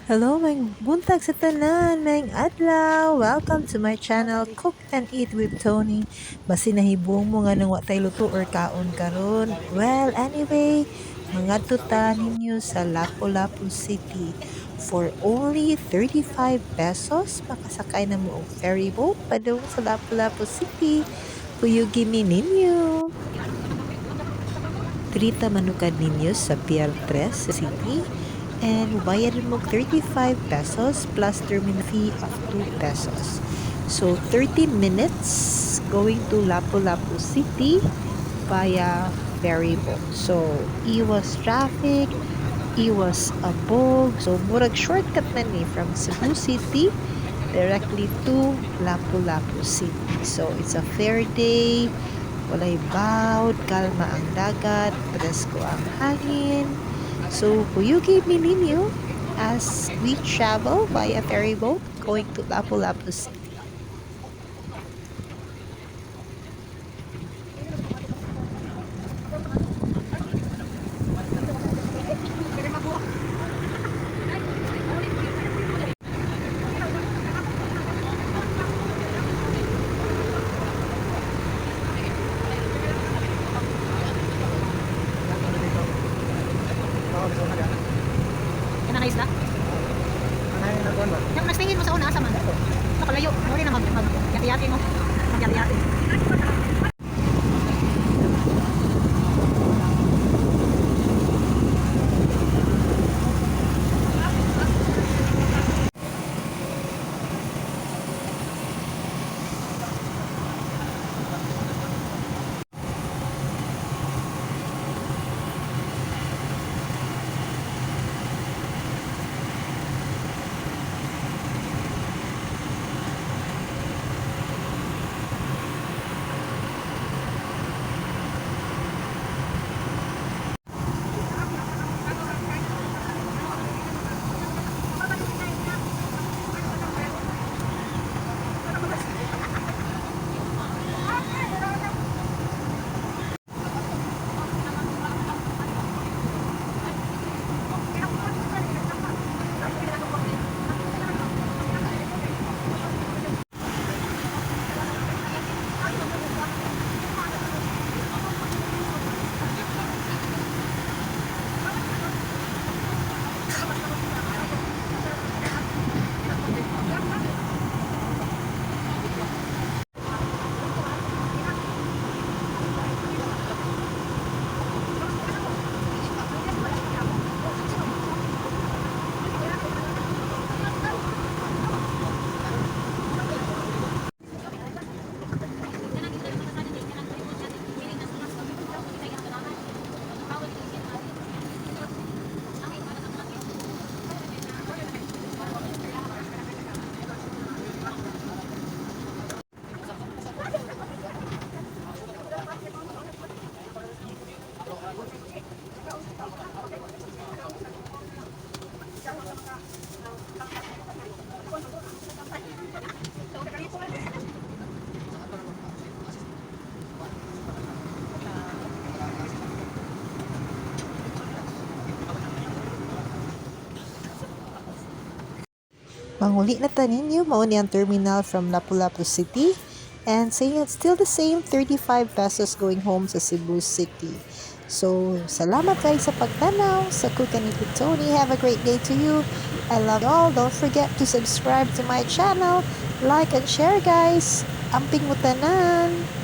Hello, maayong buntag sa tanan, maayong adlaw. Welcome to my channel, Cook and Eat with Tony. Basin nahibong mo nga nang wa tay luto or kaon karon. Well, anyway, mangadto ta ninyo sa Lapu-Lapu City. For only 35 pesos, makasakay na mo og ferry boat padung sa Lapu-Lapu City. Kuyugi mi ninyo. Diri ta manukad ninyo sa Pier 3 sa City and bayad mo 35 pesos plus terminal fee of 2 pesos. So 30 minutes going to Lapu-Lapu City via ferry boat. So iwas traffic, iwas abog. So murag shortcut na ni from Cebu City directly to Lapu-Lapu City. So it's a fair day. Walay bawd, kalma ang dagat, presko ang hangin. So, kuyugi mi ninyo as we travel via ferry boat going to Lapu-Lapu City. Yan ang isla. Yung nagtingin mo sa una, asa man? Nakalayo. Mo rin na mag yati-yati mo. Mag yati-yati. Manguli na ta ninyo, mao ni ang terminal from Lapu-Lapu City. And saying it's still the same, 35 pesos going home sa Cebu City. So, salamat guys sa pagtanaw sa Cook and Eat with Tony. Have a great day to you. I love you all. Don't forget to subscribe to my channel. Like and share, guys. Amping mo tanan.